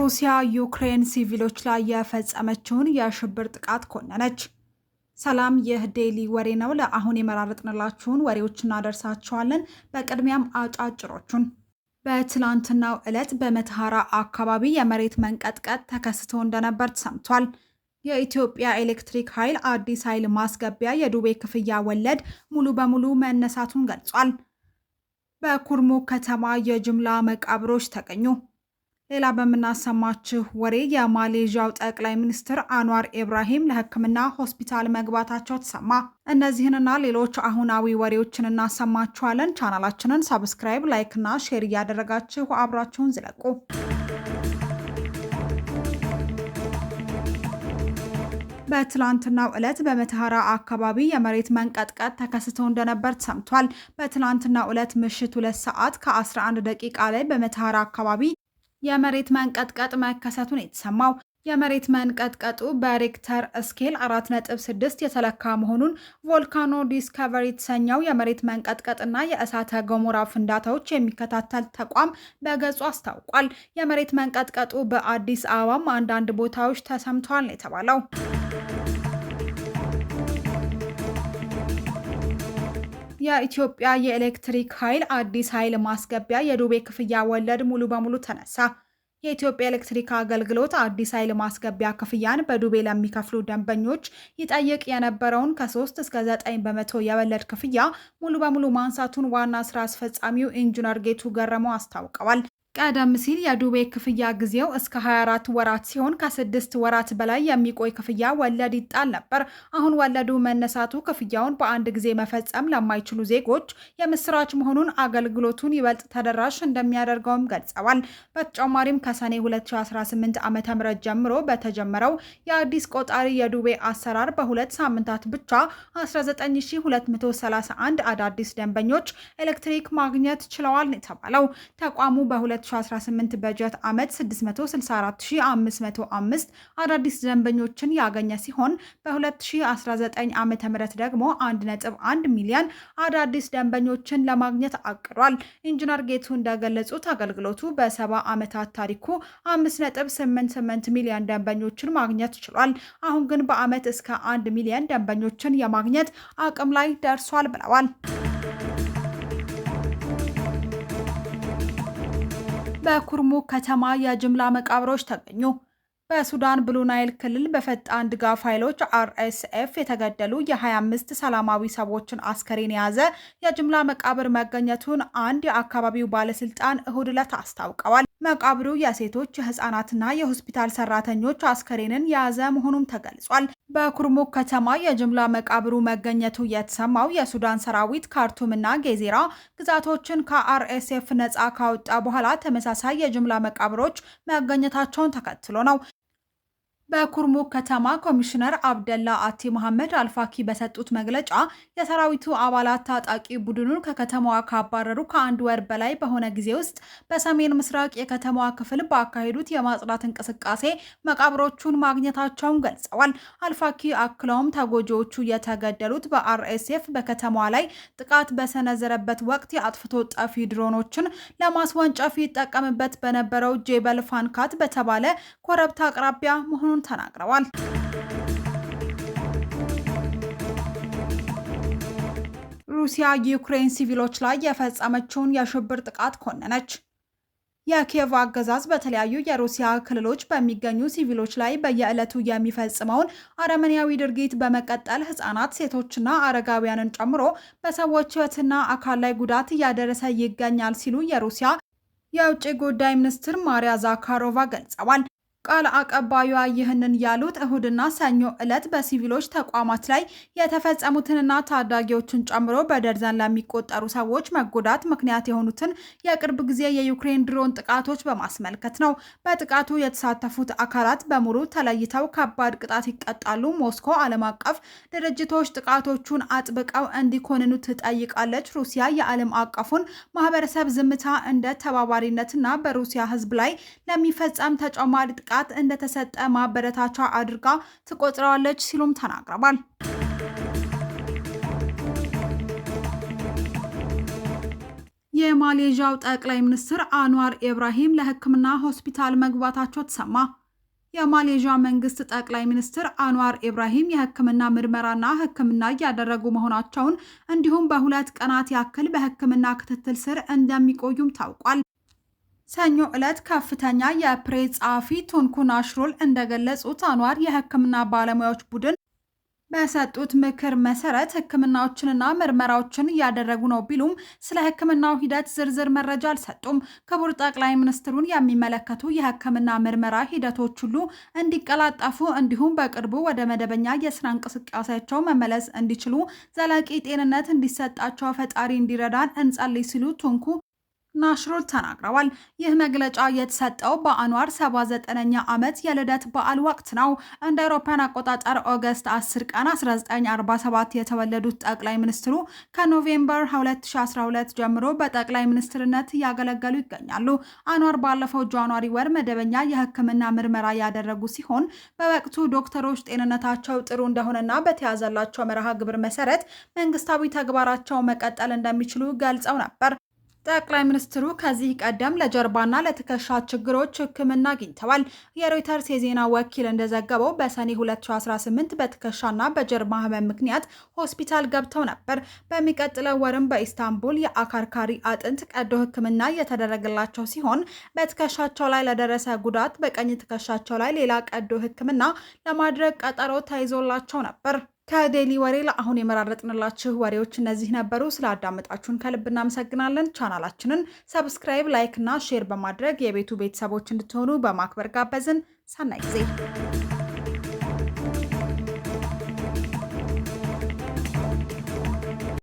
ሩሲያ ዩክሬን ሲቪሎች ላይ የፈጸመችውን የሽብር ጥቃት ኮነነች። ሰላም፣ ይህ ዴይሊ ወሬ ነው። ለአሁን የመራረጥንላችሁን ወሬዎች እናደርሳችኋለን። በቅድሚያም አጫጭሮቹን። በትላንትናው ዕለት በመተሐራ አካባቢ የመሬት መንቀጥቀጥ ተከስቶ እንደነበር ተሰምቷል። የኢትዮጵያ ኤሌክትሪክ ኃይል አዲስ ኃይል ማስገቢያ የዱቤ ክፍያ ወለድ ሙሉ በሙሉ መነሳቱን ገልጿል። በኩርሙክ ከተማ የጅምላ መቃብሮች ተገኙ። ሌላ በምናሰማችሁ ወሬ የማሌዥያው ጠቅላይ ሚኒስትር አንዋር ኢብራሂም ለሕክምና ሆስፒታል መግባታቸው ተሰማ። እነዚህንና ሌሎች አሁናዊ ወሬዎችን እናሰማችኋለን። ቻናላችንን subscribe፣ like እና share እያደረጋችሁ አብራችሁን ዝለቁ። በትላንትናው ዕለት በመተሐራ አካባቢ የመሬት መንቀጥቀጥ ተከስቶ እንደነበር ተሰምቷል። በትላንትናው ዕለት ምሽት 2 ሰዓት ከ11 ደቂቃ ላይ በመተሐራ አካባቢ የመሬት መንቀጥቀጥ መከሰቱን የተሰማው። የመሬት መንቀጥቀጡ በሬክተር ስኬል 4.6 የተለካ መሆኑን ቮልካኖ ዲስከቨሪ የተሰኘው የመሬት መንቀጥቀጥና የእሳተ ገሞራ ፍንዳታዎች የሚከታተል ተቋም በገጹ አስታውቋል። የመሬት መንቀጥቀጡ በአዲስ አበባም አንዳንድ ቦታዎች ተሰምቷል ነው የተባለው። የኢትዮጵያ የኤሌክትሪክ ኃይል አዲስ ኃይል ማስገቢያ የዱቤ ክፍያ ወለድ ሙሉ በሙሉ ተነሳ። የኢትዮጵያ ኤሌክትሪክ አገልግሎት አዲስ ኃይል ማስገቢያ ክፍያን በዱቤ ለሚከፍሉ ደንበኞች ይጠይቅ የነበረውን ከ3 እስከ 9% የወለድ ክፍያ ሙሉ በሙሉ ማንሳቱን ዋና ስራ አስፈጻሚው ኢንጂነር ጌቱ ገረመው አስታውቀዋል። ቀደም ሲል የዱቤ ክፍያ ጊዜው እስከ 24 ወራት ሲሆን ከ6 ወራት በላይ የሚቆይ ክፍያ ወለድ ይጣል ነበር። አሁን ወለዱ መነሳቱ ክፍያውን በአንድ ጊዜ መፈጸም ለማይችሉ ዜጎች የምስራች መሆኑን አገልግሎቱን ይበልጥ ተደራሽ እንደሚያደርገውም ገልጸዋል። በተጨማሪም ከሰኔ 2018 ዓ.ም ጀምሮ በተጀመረው የአዲስ ቆጣሪ የዱቤ አሰራር በ2 ሳምንታት ብቻ 19231 አዳዲስ ደንበኞች ኤሌክትሪክ ማግኘት ችለዋል ነው የተባለው። ተቋሙ በ2018 በጀት ዓመት 664505 አዳዲስ ደንበኞችን ያገኘ ሲሆን በ2019 ዓ.ም ደግሞ 1.1 ሚሊዮን አዳዲስ ደንበኞችን ለማግኘት አቅዷል። ኢንጂነር ጌቱ እንደገለጹት አገልግሎቱ በ70 ዓመታት ታሪኩ 5.88 ሚሊዮን ደንበኞችን ማግኘት ችሏል። አሁን ግን በዓመት እስከ 1 ሚሊዮን ደንበኞችን የማግኘት አቅም ላይ ደርሷል ብለዋል። በኩርሙክ ከተማ የጅምላ መቃብሮች ተገኙ። በሱዳን ብሉ ናይል ክልል በፈጣን ድጋፍ ኃይሎች አርኤስኤፍ የተገደሉ የ25 ሰላማዊ ሰዎችን አስከሬን የያዘ የጅምላ መቃብር መገኘቱን አንድ የአካባቢው ባለስልጣን እሁድ ዕለት አስታውቀዋል። መቃብሩ የሴቶች፣ የህፃናትና የሆስፒታል ሰራተኞች አስከሬንን የያዘ መሆኑም ተገልጿል። በኩርሙክ ከተማ የጅምላ መቃብሩ መገኘቱ የተሰማው የሱዳን ሰራዊት ካርቱምና ጌዜራ ግዛቶችን ከአርኤስኤፍ ነፃ ካወጣ በኋላ ተመሳሳይ የጅምላ መቃብሮች መገኘታቸውን ተከትሎ ነው። በኩርሙክ ከተማ ኮሚሽነር አብደላ አቲ መሐመድ አልፋኪ በሰጡት መግለጫ የሰራዊቱ አባላት ታጣቂ ቡድኑን ከከተማዋ ካባረሩ ከአንድ ወር በላይ በሆነ ጊዜ ውስጥ በሰሜን ምስራቅ የከተማዋ ክፍል ባካሄዱት የማጽዳት እንቅስቃሴ መቃብሮቹን ማግኘታቸውን ገልጸዋል። አልፋኪ አክለውም ተጎጂዎቹ የተገደሉት በአርኤስኤፍ በከተማዋ ላይ ጥቃት በሰነዘረበት ወቅት የአጥፍቶ ጠፊ ድሮኖችን ለማስወንጨፍ ይጠቀምበት በነበረው ጄበል ፋንካት በተባለ ኮረብታ አቅራቢያ መሆኑን ተናግረዋል። ሩሲያ ዩክሬን ሲቪሎች ላይ የፈጸመችውን የሽብር ጥቃት ኮነነች። የኪየቭ አገዛዝ በተለያዩ የሩሲያ ክልሎች በሚገኙ ሲቪሎች ላይ በየዕለቱ የሚፈጽመውን አረመኔያዊ ድርጊት በመቀጠል ሕጻናት፣ ሴቶችና አረጋውያንን ጨምሮ በሰዎች ሕይወትና አካል ላይ ጉዳት እያደረሰ ይገኛል ሲሉ የሩሲያ የውጭ ጉዳይ ሚኒስትር ማሪያ ዛካሮቫ ገልጸዋል። ቃል አቀባዩዋ ይህንን ያሉት እሁድና ሰኞ ዕለት በሲቪሎች ተቋማት ላይ የተፈጸሙትንና ታዳጊዎችን ጨምሮ በደርዘን ለሚቆጠሩ ሰዎች መጎዳት ምክንያት የሆኑትን የቅርብ ጊዜ የዩክሬን ድሮን ጥቃቶች በማስመልከት ነው። በጥቃቱ የተሳተፉት አካላት በሙሉ ተለይተው ከባድ ቅጣት ይቀጣሉ። ሞስኮ ዓለም አቀፍ ድርጅቶች ጥቃቶቹን አጥብቀው እንዲኮንኑ ትጠይቃለች። ሩሲያ የዓለም አቀፉን ማህበረሰብ ዝምታ እንደ ተባባሪነትና በሩሲያ ሕዝብ ላይ ለሚፈጸም ተጨማሪ ጥቃት እንደተሰጠ ማበረታቻ አድርጋ ትቆጥረዋለች ሲሉም ተናግረዋል። የማሌዥያው ጠቅላይ ሚኒስትር አንዋር ኢብራሂም ለሕክምና ሆስፒታል መግባታቸው ተሰማ። የማሌዥያ መንግስት ጠቅላይ ሚኒስትር አንዋር ኢብራሂም የሕክምና ምርመራና ሕክምና እያደረጉ መሆናቸውን እንዲሁም በ2 ቀናት ያክል በሕክምና ክትትል ስር እንደሚቆዩም ታውቋል። ሰኞ ዕለት ከፍተኛ የፕሬስ ጸሐፊ ቱንኩ ናሽሩል እንደገለጹት አንዋር የሕክምና ባለሙያዎች ቡድን በሰጡት ምክር መሰረት ሕክምናዎችንና ምርመራዎችን እያደረጉ ነው ቢሉም ስለ ሕክምናው ሂደት ዝርዝር መረጃ አልሰጡም። ክቡር ጠቅላይ ሚኒስትሩን የሚመለከቱ የሕክምና ምርመራ ሂደቶች ሁሉ እንዲቀላጠፉ እንዲሁም በቅርቡ ወደ መደበኛ የስራ እንቅስቃሴያቸው መመለስ እንዲችሉ ዘላቂ ጤንነት እንዲሰጣቸው ፈጣሪ እንዲረዳን እንጸልይ ሲሉ ቱንኩ ናሽሩል ተናግረዋል። ይህ መግለጫ የተሰጠው በአንዋር 79ኛ ዓመት የልደት በዓል ወቅት ነው። እንደ አውሮፓውያን አቆጣጠር August 10 ቀን 1947 የተወለዱት ጠቅላይ ሚኒስትሩ ከ November 2012 ጀምሮ በጠቅላይ ሚኒስትርነት እያገለገሉ ይገኛሉ። አንዋር ባለፈው January ወር መደበኛ የሕክምና ምርመራ ያደረጉ ሲሆን በወቅቱ ዶክተሮች ጤንነታቸው ጥሩ እንደሆነና በተያዘላቸው መርሃ ግብር መሰረት መንግስታዊ ተግባራቸው መቀጠል እንደሚችሉ ገልጸው ነበር። ጠቅላይ ሚኒስትሩ ከዚህ ቀደም ለጀርባና ለትከሻ ችግሮች ሕክምና አግኝተዋል። የሮይተርስ የዜና ወኪል እንደዘገበው በሰኔ 2018 በትከሻና በጀርባ ህመም ምክንያት ሆስፒታል ገብተው ነበር። በሚቀጥለው ወርም በኢስታንቡል የአከርካሪ አጥንት ቀዶ ሕክምና የተደረገላቸው ሲሆን በትከሻቸው ላይ ለደረሰ ጉዳት በቀኝ ትከሻቸው ላይ ሌላ ቀዶ ሕክምና ለማድረግ ቀጠሮ ተይዞላቸው ነበር። ከዴሊ ወሬ ለአሁን የመራረጥንላችሁ ወሬዎች እነዚህ ነበሩ። ስላዳመጣችሁን ከልብ እናመሰግናለን። ቻናላችንን subscribe፣ like እና share በማድረግ የቤቱ ቤተሰቦች እንድትሆኑ በማክበር ጋበዝን። ሰናይ ጊዜ።